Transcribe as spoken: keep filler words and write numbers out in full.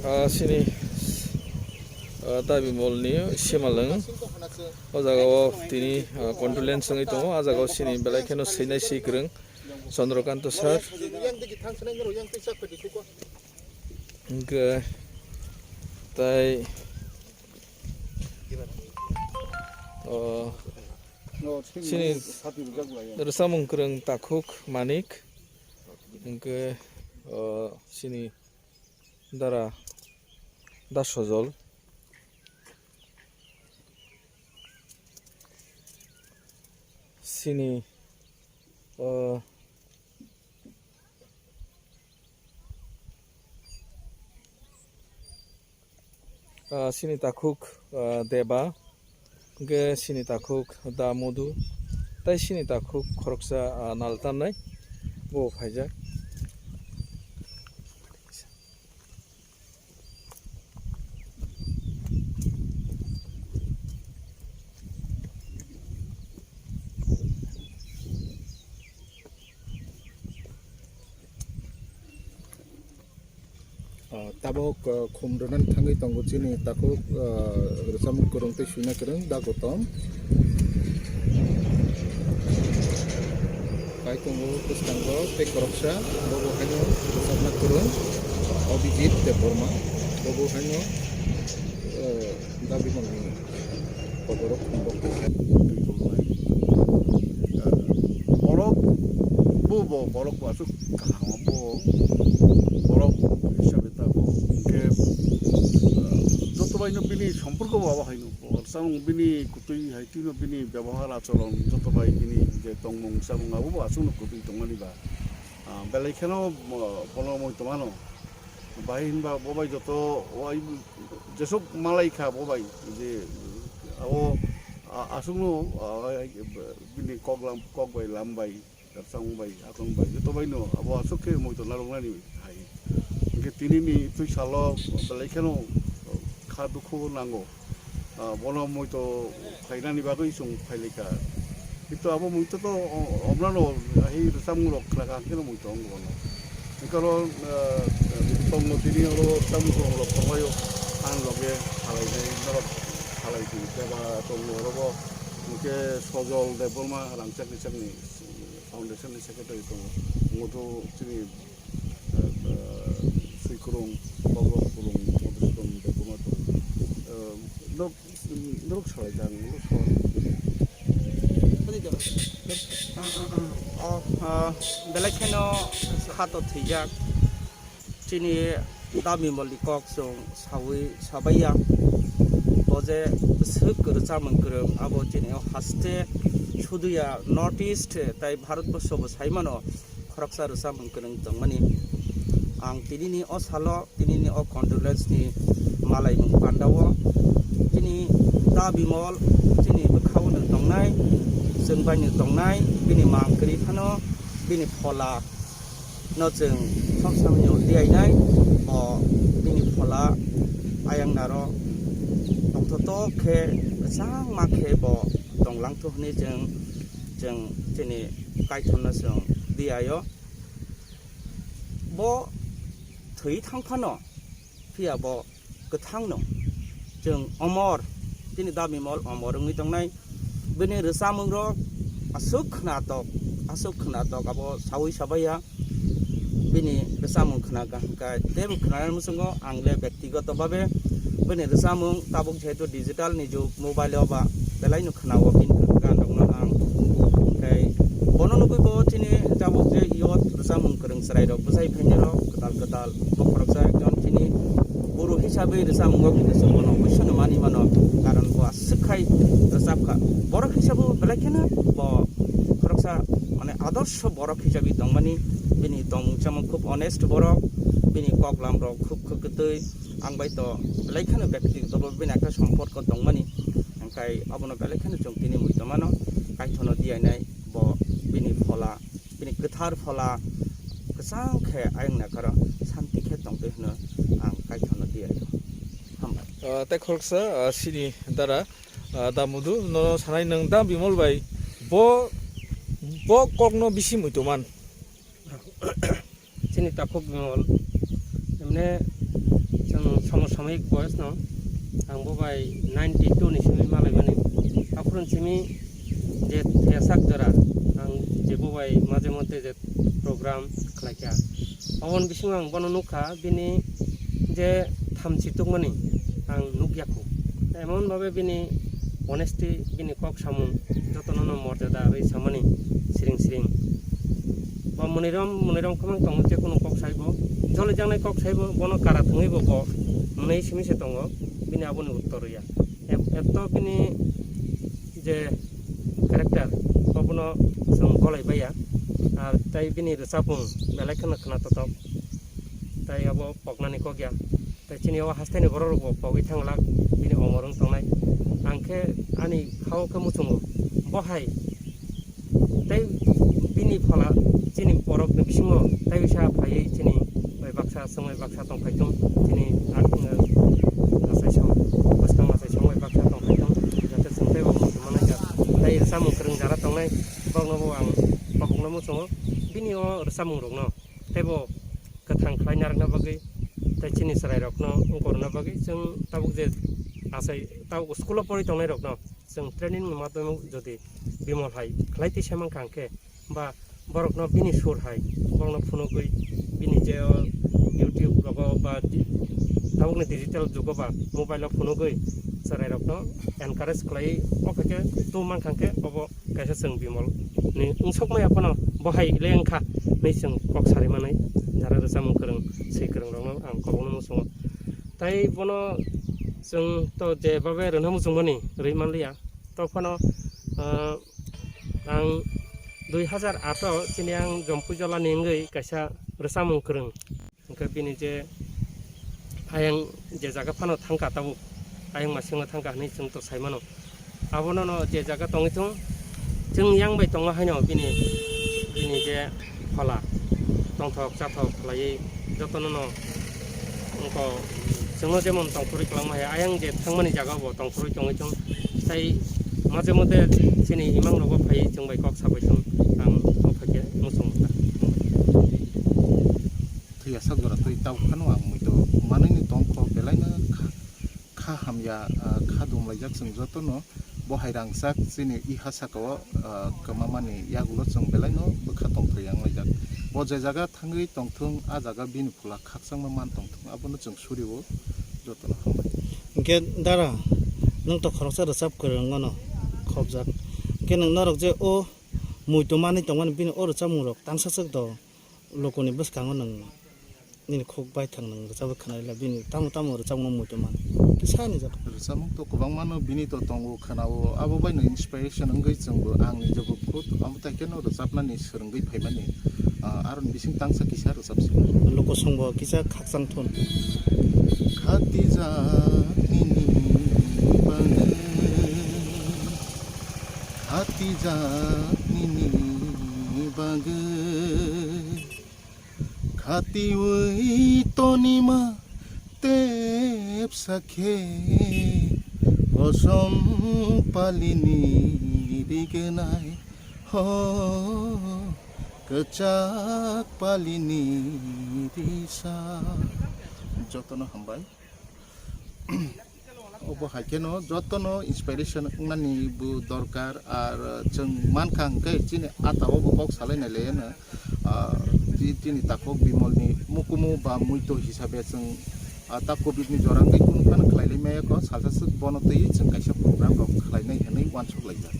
Ah, sini, ah, Dabi Mall ni simalwng. O jaga o tini, ah, condolence wngwi tongo. Ah jaga o sini belai kheno swinai swi kwrwng Chandrakanta sir. Hwnkhe tai, ah, sini rwchapmung kwrwng Takhuk Manik. Hwnkhe, ah, sini Dara, Da Sojol, sini, o, ah, sini Takhuk, ah, Deba, hwnkhe sini Takhuk Da Mudu, tai sini Takhuk khoroksa, ah, Naltanai, bo phaijak. Ah, tabok, ah, khum rwna thangwi tongo chini Takhuk, ah, rwchapmung kwrwng tei swina kwrwng Da Gotom. Pai tongo bwskango tei khoroksa, bobo haino rwchapna kwrwng Abhijit Debbarma, bobo haino, ah, Da Bimalni koborok khumrok tongkha. Twi tongmai. Ah, borok bo, bo, borok bo aswk kaham bo, borok hisabe ta bo. Hwnkhe, ah, joto baino bini somporko bo abo haino. Bo samung bini kutui hai twino bini bebohar achoron joto bai bini je tongmung samung abo bo aswkno kutui tongmani ba. Ah, belai kheno, ah, bono moi tongmano. Bahai hinba bo bai joto wai jesuk malai kha bo bai je abo, a-, aswkno, a, bini kok lam, kok bai lam bai, rwchapmung bai, akhlwng bai, joto baino abo aswk khe muitu narwknani hai. Hwnkhe tinini twi salo belai kheno kha dukhu nango. Ah, bono muitu phainani bagwi chwng phailaikha. Kintu abo muitu to, o-, omrano hai rwchapmungrok khlaka hwnkhe muitu wngo bono. Hwnkhe oro, ah, tongo tini oro rwchapmung kwrwngrok tongbaio, ang loge salainai norok salai di. Deba tongo orobo, hwnkhe Sojol Debbarma rangchakni chakni foundation ni secretary tongo. Muitu chini, ah, ah, Swikurung, Bogor Kurung, Madhusudan Debbarma tongo. Ah, nok Norok salai jang, norok salai. O, ah, belai kheno khato thwijak. Chini Da Bimalni kok chwng sawi sabaiya. Bo je swk rwchapmung kwrwng, abo chini o haste suduya North East tai Bharat borsho bo saimano. Khoroksa rwchapmung kwrwng tongmani. Ang tinini o salo, tinini o condolence ni malaimung pandao chini Da Bimal chini bwkhao nwng tongnai, chwng bai nwng tongnai, bini mang kwrwi phano bini phola no chwng thok samani udi ainai, o bini phola ayang naro tongthotok khe kwchangma khe bo tonglang thok hwnwi chwng, chwng chini Kaitorno chwng diyaio. Bo thwi thang phano, phiya bo kwthangno chwng omor, chini Da Bimal omor wngwi tongnai. Bini rwchapmungrok aswk khnatok, aswk khnatok, abo sawi sabaiya. Bini rwchapmung khna kaham khe teibo khnanani muchungo ang le bektigoto babe bini rwchapmung tabuk jehetu digital ni jug, mobile o ba belai no khnao bini gan rok no ang. Tei bono nugwi bo chini tabuk je youth rwchapmung kwrwng chwrai rok bwchai phainai rok kwtal kwtal bo khoroksa ekjon chini guru hisabe rwchapmung o kisa bono oboisyo no mani mano, karon bo aswk khai rwchap kha. Borok hisabe belai kheno bo khoroksa mane adorsho borok hisabe tongmani, bini tongmung chamung khub honest borok, bini koklam rok khub khub kwtwi, ang bai to belai kheno bektigoto bini ekta somporko tongmani, hwnkhe abono belai kheno chwng tini mui tongmano, Kaithono diyainai bo bini phola, bini kwthar phola kwchang khe ayang nakharo santi khe tongtwi hwno ang Kaithono diyaio. Hambai. Ah, tei khoroksa, ah, sini dara, ah, Da Mudu, no sanai nwng Da Bimal bai bo, bo kokno bisi muitu man. Chini Takhuk Bimal, emne chwng Samik boyes no ang bo bai ninety two ni simi malaimani. Aphuru simi je thesak jora ang je bo bai maje moddhe je program khlaikha. Oboni bisingo ang bono nukha, bini je thamchi tukmani ang nukya khu. Emon bhabe bini honesty, bini kok samung jotono no morjada rwi samani siring siring. Bo monirom, monirom khomang tongo, je kono kok saibo, joli jangnai kok saibo, bono kara thwngwi bo, bo mwnwi simi se tongo, bini aboni uttor rwya. Ep-, epto bini je character, obono chwng golai baiya. Ar tai bini rwchapmung belai kheno khna totok. Tai abo poknani kok ya. Tai chini o haste ni borok rok bo pogwi thang lak, bini omor wng tongnai. Ang khe ani khao khe muchungo, bo hai tei bini phola chini borok ni bisingo tai bisa phaiwi chini bai baksa, chwng bai baksa tong phai thung, chini a-, asai song, bwskang asai song bai baksa tong phai thung, jate chwng tei bo muchung manai kha. Tai rwchapmung kwrwng jara tongnai, borok no bo ang kobok no muchungo, bini o rwchapmung rok no tei bo kwthang khlai narwkna bagwi tei chini chwrairokno wng korna bagwi chwng tabuk je asai tabuk school-o porwi tongnairokno chwng training ni madhyome jodi bimol hai khlai twi se mankha hwnkhe ba borokno bini sur hai borokno phunugwi bini je o YouTube rogo ba di-, tabukni digital jugo ba mobile-o phunugwi chwrairokno encourage khlai o khe tu mankha hwnkhe obo kaisa chwng bimol ni wngsukmaya phano bo hai le wngkha hinwi chwng kok sari manwi jara rwchapmung kwrwng swi kwrwng rokno ang kobokno muchungo. Tai bono chwng to je babe rwna muchungmani rwi manliya to phano, ah, ang dui hazar aat o chini ang Jompui Jola ni wngwi kaisa rwchapmung kwrwng. Hwnkhe bini je ayang je jaga phano thangkha tabuk, ayang masingno thangkha hinwi chwng to sai mano. Abono no je jaga tongwi thung, chwng yang bai tongo haino bini, bini je phola tongthok chathok khlaiwi jotono no wngkha chwngno jemon tongthorwi kwlangma hai ayang je thangmani jaga bo tongthorwi tongwi thung. Tai maje mote chini imang rogo phaiwi chwng bai kok sabai thung, ang o phaikhe muchung kha. Thwiya sak jora twi tabuk phano ang muitu manwini tongkho belaino kha, kha hamya, ah, kha dumlaijak chwng jotono bo hai rangchak chini iha sakao, ah, kwmamani yagulo chwng belaino bwkha tongthoi yang laijak. Bo je jaga thangwi tongthung, ah jaga bini phola khakchangma man tongthung, abono chwng surio jotono hambai. Hwnkhe dara, nwng to khoroksa rwchap kwrwng wngno khopjak. Hwnkhe nwng norok je o muitu manwi tongmani bini o rwchapmungrok tangsa swk do. Lokoni bwskango nwng nini khuk baithang nwng rwchapwi khwnarila bini tamo tamo rwchapmung muitu man kisa ni jat. Rwchapmung to kwbangma no bini to tongo khwnao, abo bai no inspiration wngwi chwngbo ang nijebo khud amo tai kheno rwchapnani swrwngwi phaimani, ah, aroni bising tangsa kisa rwchapsing. Loko songbo kisa khakchang thun. Khatijak nini bagwi. Khatijak nini bagwi khatiwi tonima tepsa khe kosom palini rignai ho kwchak palini risa. Jotono hambai. Obo hai kheno jotono inspiration wngnani bo dorkar, ar chwng mankha hwnkhe chini ata o bo kok salai nai le no, ah, chi-, chini takhuk Bimolni mukumu ba muito hisabe chwng, ah, ta covid ni jora hwnkhe kunu phano khlai lai maya kho, salsa swk bono twi chwng kaisa program rok khlai nai hwnwi uansuk laijak.